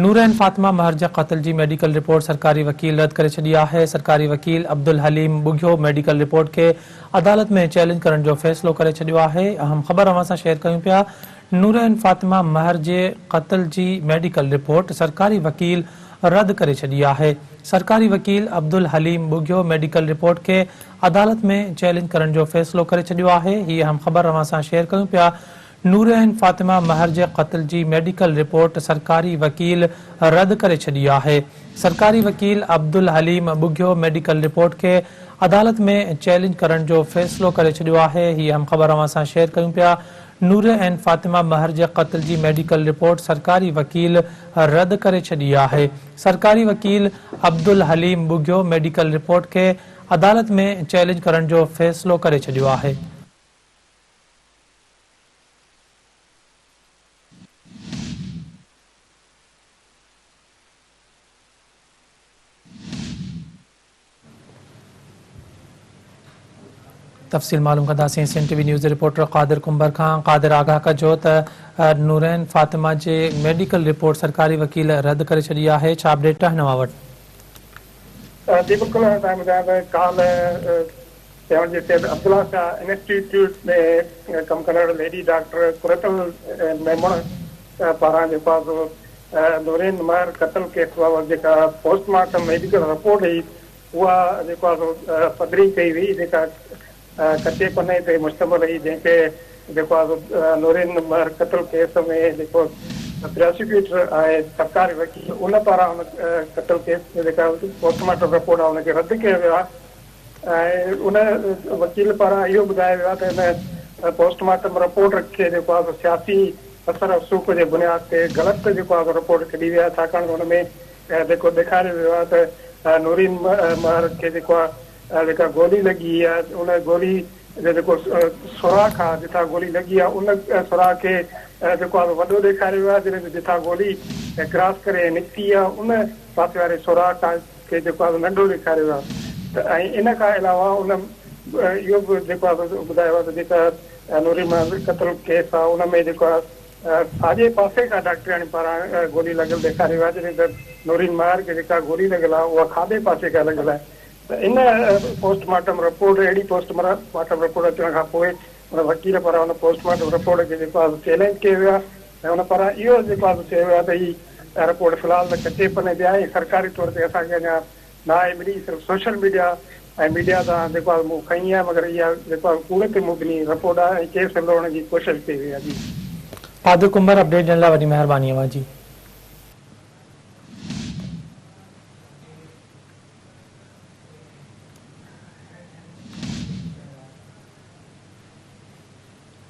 نورين فاطمه مهر جي قتل جي ميڊيڪل رپورٽ سرڪاري وڪيل رد ڪري ڇڏي آهي، سرڪاري وڪيل عبدالحليم ٻگهيو ميڊيڪل رپورٽ کي عدالت ۾ چئلينج ڪرڻ جو فيصلو ڪري ڇڏيو آهي، اهم خبر اوهان سان شيئر ڪيون پيا، نورين فاطمه مهر جي قتل جي ميڊيڪل رپورٽ سرڪاري وڪيل رد ڪري ڇڏي آهي، سرڪاري وڪيل عبدالحليم ٻگهيو ميڊيڪل رپورٽ کي عدالت ۾ چئلينج ڪرڻ جو فيصلو ڪري ڇڏيو آهي، هي اهم خبر اوهان سان شيئر ڪيون پيا، نورين فاطمه مهر جي قتل جي ميڊيڪل رپورٽ سرڪاري وڪيل رد ڪري ڇڏي آهي. سرڪاري وڪيل عبدالحليم ٻگهيو ميڊيڪل رپورٽ کي عدالت ۾ چئلينج ڪرڻ جو فيصلو ڪري ڇڏيو آهي. هي اهم خبر اوهان سان شيئر ڪيون پيا. نورين فاطمه مهر جي قتل جي ميڊيڪل رپورٽ سرڪاري وڪيل رد ڪري ڇڏي آهي. سرڪاري وڪيل عبدالحليم ٻگهيو ميڊيڪل رپورٽ کي عدالت ۾ چئلينج ڪرڻ جو فيصلو ڪري ڇڏيو آهي. تفصيل معلوم ڪنداسين سنڌ ٽي وي نيوز جي رپورٽر قادر ڪنڀر کان قادر آگاهه ڪجو ته نورين فاطمه جي ميڊيڪل رپورٽ سرڪاري وڪيل رد ڪري ڇڏي آهي ڇا اپڊيٽ آهن اوهان وٽ؟ جي بلڪل توهان ٻڌايان ته ڪالهه سيوهڻ جي سيد عبدالله شاهه انسٽيٽيوٽ ۾ ڪم ڪندڙ ليڊي ڊاڪٽر قرت الميمڻ پاران جيڪو آهي سو نورين مهر قتل ڪيس بابت جيڪا پوسٽ مارٽم ميڊيڪل رپورٽ هئي اها جيڪو آهي سو پڌري ڪئي وئي جيڪا ڪچي پني تي مشتمل هئي جنهن کي جيڪو آهي سو نورين مهر قتل ڪيس ۾ جيڪو پراسيڪيوٽر آهي سرڪاري وڪيل ان پاران ان قتل ڪيس ۾ جيڪا پوسٽ مارٽم رپورٽ آهي ان کي رد ڪيو ويو آهي ۽ ان وڪيل پاران اهو ٻڌايو ويو آهي ته ان پوسٽ مارٽم رپورٽ کي جيڪو آهي سو سياسي اثر رسوخ جي بنياد تي غلط جيڪو آهي سو رپورٽ ڪڍي وئي آهي ڇاڪاڻ ته ان ۾ جيڪو ڏيکاريو ويو آهي ته نورين مهر کي جيڪو آهي جيڪا گولي لڳي آهي ان گولي جو جيڪو سوراخ آهي جتان گولي لڳي آهي ان سوراخ کي جيڪو آهي سو وڏو ڏيکاريو ويو آهي جڏهن ته جتان گولي ڪراس ڪري نڪتي آهي ان پاسي واري سوراخ کي جيڪو آهي سو ننڍو ڏيکاريو ويو آهي ته ۽ ان کان علاوه ان اهو به جيڪو آهي سو ٻڌايو آهي ته جيڪا نوري محمد قتل ڪيس آهي ان ۾ جيڪو آهي ساڄي پاسي کان ڊاڪٽرياڻي پاران گولي لڳل ڏيکاريو ويو آهي جڏهن ته نورين ماهر کي جيڪا گولي لڳل آهي اها کاٻي پاسي کان لڳل آهي ته ان پوسٽ مارٽم رپورٽ اهڙي پوسٽ مارٽم رپورٽ اچڻ کان پوء ان وڪيل پاران ان پوسٽ مارٽم رپورٽ کي جيڪو آهي سو چئلينج ڪيو ويو آهي ۽ ان پاران اهو جيڪو آهي سو چيو ويو آهي ته هي رپورٽ في الحال ته ڪچي پني تي آهي ۽ سرڪاري طور تي اسان کي اڃا نه آهي ملي صرف سوشل ميڊيا ۽ ميڊيا تان جيڪو آهي مون کنئي آهي مگر اها جيڪو آهي ڪوڙ تي مبني رپورٽ آهي ۽ ڪيس لوڙڻ جي ڪوشش ڪئي وئي آهي جي. قادر ڪنڀر اپڊيٽ ڏيڻ لاء وڏي مهرباني اوهان جي.